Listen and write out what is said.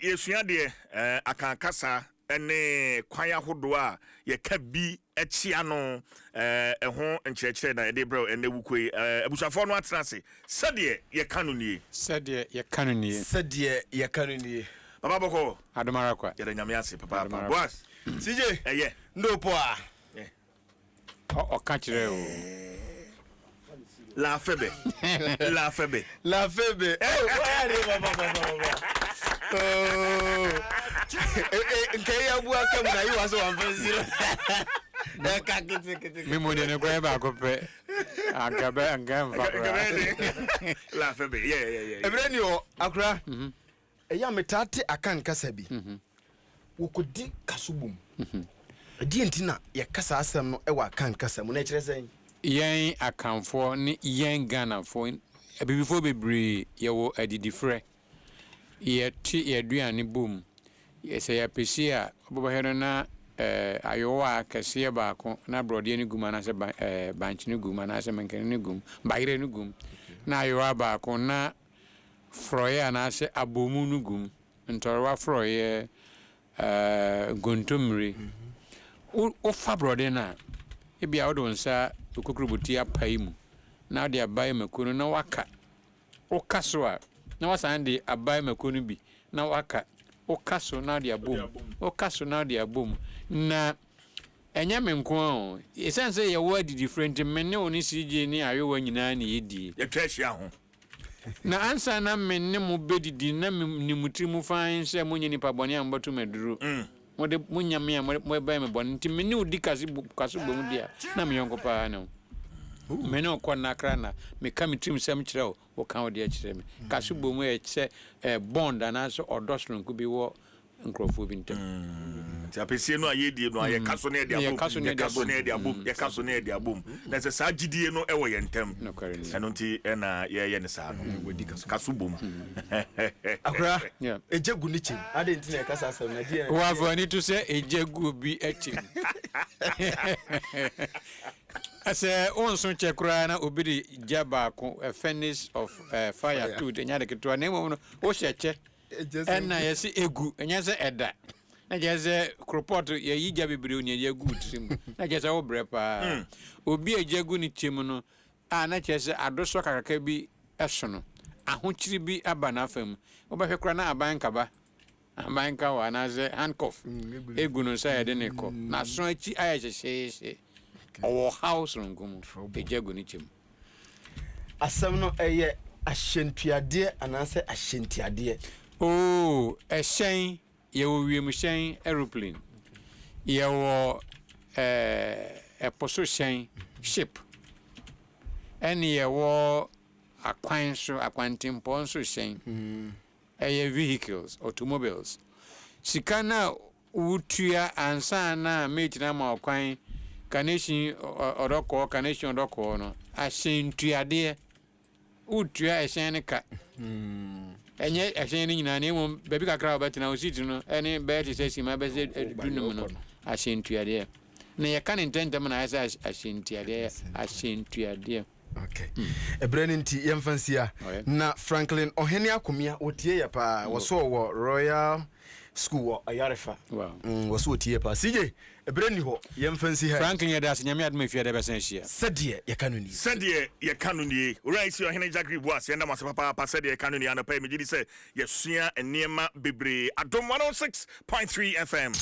Yɛsua deɛ Akan kasa ne kwan ahodoɔ a yɛka bi kyea no ɛho nkyerɛkyerɛ na yɛde brɛ wo ɛnnɛ wukuo yi. Abusuafoɔ no atena ase. Sɛdeɛ yɛka no nie. Sɛdeɛ yɛka no nie. Sɛdeɛ yɛka no nie. Papa bɔkɔɔ. Adom ara kwa. Yɛda Nyame ase papaapa. Adom ara kwa. Boaz. CJ. Ɛyɛ. Ndo po a. Ɔka kyerɛ o. Lafebe. Lafebe. Lafebe. Oh, why are they papa papa papa? Oh. Eh eh nke ya bu aka mu na yi wa so 1.0. Eh ka kete kete. Me mu de ne kwan baako pɛ. Anka bɛ anka mfa koraa. Lafebe. Yeah yeah yeah. Ebre ni o akra. Ɛyɛ a metaa te Akan kasa bi. Wɔkɔdi kaso bom. Ɛdeɛn nti na yɛka saa asɛm no wɔ Akan kasa mu, na ɛkyerɛ sɛn? Yɛn Akanfoɔ ne yɛn Ghanafoɔ, Abibifoɔ bebree, yɛwɔ adidifrɛ. Yɛte yɛn aduane bom. Sɛ yɛapɛsi a, wobɛhwɛ no na ayowaa kɛseɛ baako na borɔdeɛ no gu mu anaasɛ bankye no gu mu anaasɛ mankani no gu mu, bayerɛ no gu mu, na ayowaa baako na Forɔeɛ anaasɛ abomu no gu mu, ntɔrewa forɔeɛ, nkontommire. Wofa borɔdeɛ no a, ebia wode wo nsa kokuroboti apae mu na wode abae mako no na woaka. Woka so a, na woasan de abae mako no bi na woaka. Woka so na wode abom. Woka so na wode abom. Na ɛnyɛ me nko ara o, ɛsiane sɛ yɛwɔ adidifrɛ nti, me ne wo ne CJ ne Ayowa nyinaa na yɛdie. Yɛtwa ahyia ho. Na ansa na me ne mo bedidi no, na minim mo tirim fann sɛ monyɛ nnipa bɔne a mobɛto me aduru. Mode mo nyame a mobɛyɛ me bɔne nti, me ne wo di kaso bɔ mu di a, na me yɔnko paa ne wo. Me ne wo kɔ nna koraa na meka me tirim sɛm kyerɛ wo, woka wo deɛ kyerɛ me. Kaso bɔ mu yɛ sɛ bond anaasɛ ɔdɔ soronko bi wɔ nkurɔfoɔ bi ntam. Nti apɛsie no a yɛdie no a yɛka so ne yɛde abom, yɛka so ne yɛde abom, yɛka so ne yɛde abom. Na sɛ saa gyidie no wɔ yɛn ntam, ɛno nti ɛna yɛyɛ no saa no. Ka so bom. Akora, egya gu ne kyɛm. Adɛn nti na yɛka saa asɛm no? Ɛdeɛn? Wafa ani to sɛ egya gu obi kyɛm. Sɛ wonso kyɛ koraa na obi de gya baako, a furnace of fire to, ɛnyɛ ade ketewa, na mmom no wohyɛ kyɛ Ɛna yɛse egu, ɛnyɛ sɛ ɛda. Na kyerɛ sɛ koropɔt yɛyi gya bebree ne yɛde agu wo tiri mu. Na kyerɛ sɛ wobrɛ paa. Obi a gya gu ne ti mu no, a na kyerɛ sɛ adosɔ kakraka bi so no, ahokyere bi aba n'afa mu. Wobɛhwɛ koraa na aban kaba, aban kawa anaasɛ handcuff egu no nsa a yɛde no rekɔ. N'aso akyi ayɛ hyehyeehye. Ɔwɔ ɔhaw soronko mu. Egya gu ne ti mu. Asɛm no, ɛyɛ ahyɛntuadeɛ anaasɛ ahyɛntiadeɛ? Oo, ɛhyɛn, yɛwɔ wiemhyɛn, aeroplane, yɛwɔ ɛɛ ɛpo so hyɛn, ship, ɛne yɛwɔ akwan so, akwantempɔn so hyɛn, ɛyɛ vehicles, automobiles. Sika no a Wotua ansa na mate no ama wo kwan, Carnation ɔdɔkɔɔ, Carnation ɔdɔkɔɔ no, ahyɛntuadeɛ. Wotua ɛhyɛn no ka. Ɛnyɛ ɛhyɛn no nyinaa na mmom baabi kakra a wobɛtena wo seat no ɛne bɛyɛ te sɛ sima bɛsɛ dunum no, ahyɛntuadeɛ. Na yɛka no ntɛmntɛm na ayɛ sɛ ahyɛntuadeɛ, ahyɛntuadeɛ. Okay. Ɛberɛ no nti yɛmfa nsia. Na Franklin Ɔhene Akomea wɔtie yɛ paa. Wɔso wɔ Royal School wɔ Ayarefa. Wɔso wɔtie yɛ paa. CJ, ɛberɛ nni hɔ. Yɛmfa nsi ha. Franklin yɛda ase. Nyame adom efie a yɛbɛsan ahyia. Sɛdeɛ yɛka no nie. Sɛdeɛ yɛka no nie. Owura Isi Ɔhene Jackery Boas, yɛnda mo ase papaapa. Sɛdeɛ yɛka no nie. Anɔpa yi megye di sɛ yɛasua nneɛma bebree. Adom 106.3 FM.